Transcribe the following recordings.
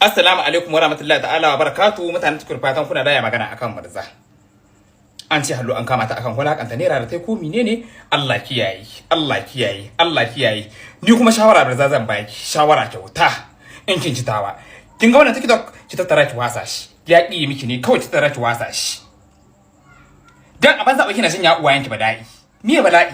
Assalamu alaikum wa rahmatullahi ta'ala wa barakatu. Mutanen Tukur, fatan kuna daya magana akan Murja. An ce hallo an kama ta akan wulakanta naira da tai ko menene. Allah kiyaye, Allah kiyaye, Allah kiyaye. Ni kuma shawara da zan baki, shawara kyauta, in kin ci tawa. Kin ga wannan TikTok, ki tattara ki wasa shi. Ya ƙi miki ne kawai, ki tattara ki wasa shi. Dan a banza kina shan ya uwayenki bala'i. Me bala'i?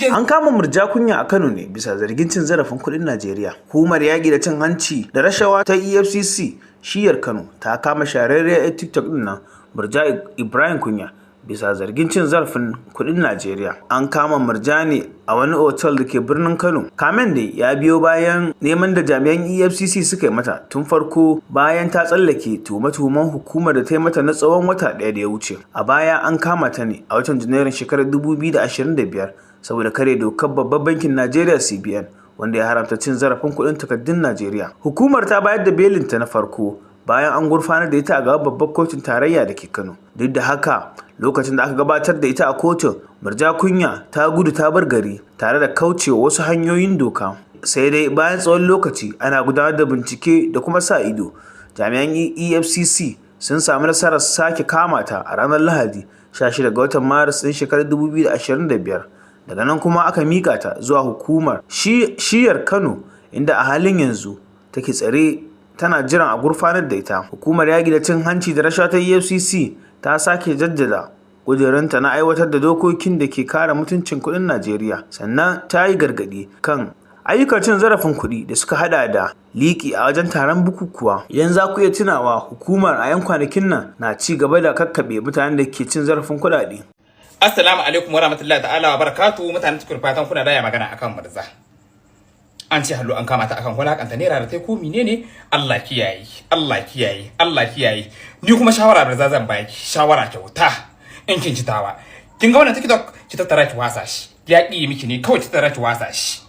An kama Murja Kunya a Kano ne bisa zargin cin zarafin kuɗin Najeriya. Hukumar yaƙi da cin hanci da rashawa ta EFCC shiyar Kano ta kama shahararriyar 'yar TikTok ɗin nan Murja Ibrahim Kunya bisa zargin cin zarafin kuɗin Najeriya. An kama Murja ne a wani otal da ke birnin Kano. Kamen dai ya biyo bayan neman da jami'an EFCC suka yi mata tun farko bayan ta tsallake tuhume-tuhumen hukumar da ta yi mata na tsawon wata ɗaya da ya wuce. A baya an kama ta ne a watan Janairun shekarar 2025 saboda karya dokar Babban Bankin Najeriya CBN, wanda ya haramta cin zarafin kuɗin takardun Najeriya. Hukumar ta bayar da belinta na farko bayan an gurfanar da ita a gaban Babbar Kotun Tarayya da ke Kano. Duk da haka, lokacin da aka gabatar da ita a kotun, Murja Kunya ta gudu ta bar gari tare da kaucewa wasu hanyoyin doka. Sai dai bayan tsawon lokaci ana gudanar da bincike da kuma sa ido, jami'an EFCC sun samu nasarar sake kama ta a ranar Lahadi 16 ga watan Maris ɗin shekarar 2025. Daga nan kuma aka mika ta zuwa hukumar shiyar Kano, inda a halin yanzu take tsare tana jiran a gurfanar da ita. Hukumar yaƙi da cin hanci da rashawa ta EFCC ta sake jaddada ƙudurinta na aiwatar da dokokin da ke kare mutuncin kuɗin Najeriya, sannan ta yi gargaɗi kan ayyukan cin zarafin kuɗi da suka hada da liƙi a wajen taron bukukuwa. Idan za ku iya tunawa, hukumar a 'yan kwanakin nan na ci gaba da kakkaɓe mutanen da ke cin zarafin kuɗaɗe. Assalamu alaikum wa rahmatullahi ta'ala wa barakatu. Mutanen Tukur, fatan kuna daya magana akan Murja. An ce hallo an kama ta akan wulakanta naira da tai ko menene. Allah kiyaye, Allah kiyaye, Allah kiyaye. Ni kuma shawara da zan baki, shawara kyauta, in kin ci tawa. Kin ga wannan TikTok, ki tattara ki wasa shi. Ya ƙi miki ne kawai, ki tattara ki wasa shi.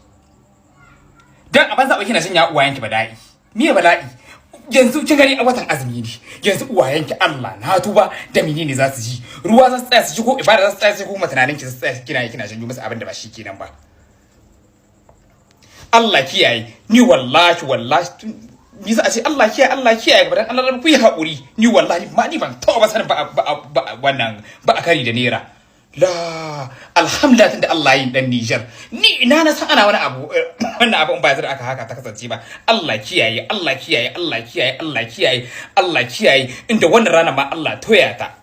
Dan a banza kina shan ya uwayenki bala'i. Me bala'i? Yanzu kin gani a watan azumi ne yanzu, uwayenki, Allah na tuba, da menene za su ji? Ruwa za su tsaya su ji, ko ibada za su tsaya su ji, ko kuma tunanin ki su tsaya kina janyo musu abin da ba shi kenan ba? Allah kiyaye. Ni wallahi wallahi, ni za a ce Allah kiyaye, Allah kiyaye ba. Dan Allah ku yi haƙuri. Ni wallahi ma ni ban taɓa ba sanin ba wannan ba a kari da naira. La alhamdulillah, tunda Allah yin dan Niger, ni ina na san ana wani abu, wannan abu ba zai aka haka ta kasance ba. Allah kiyaye, Allah kiyaye, Allah kiyaye, Allah kiyaye, Allah kiyaye. Inda wannan rana ma Allah toya ta.